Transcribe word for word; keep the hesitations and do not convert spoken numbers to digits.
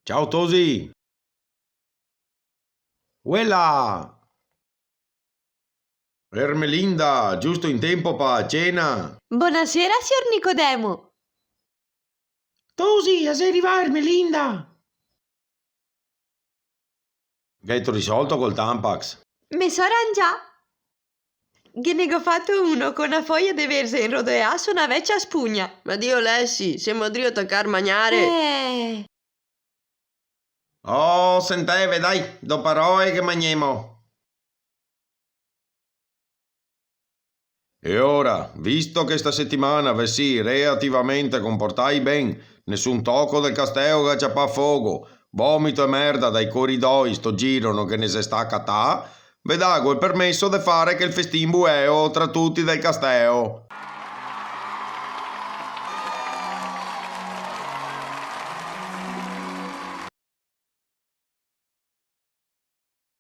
Ciao, Tosi! Uela! Ermelinda, giusto in tempo pa cena! Bonasera, sior Nicodemo! Tosi, a xe rivà Ermelinda! Gheto risolto col Tampax? Me so rangià! Ghe ne go fato uno co na foia de verze inrodoeà su na vecia spugna. Ma Dio, Lesi, semo drio tacar magnare! Eh! Oh, senteve, dai, do paroe che magnemo. E ora, visto che sta setimana ve si reativamente comportai ben, nesun toco del casteo che ga ciapà fogo, vomito e merda dai coridoi sto giro no ghe ne xe stà catà, ve dago el permeso de fare chel festin bueo tra tuti del casteo.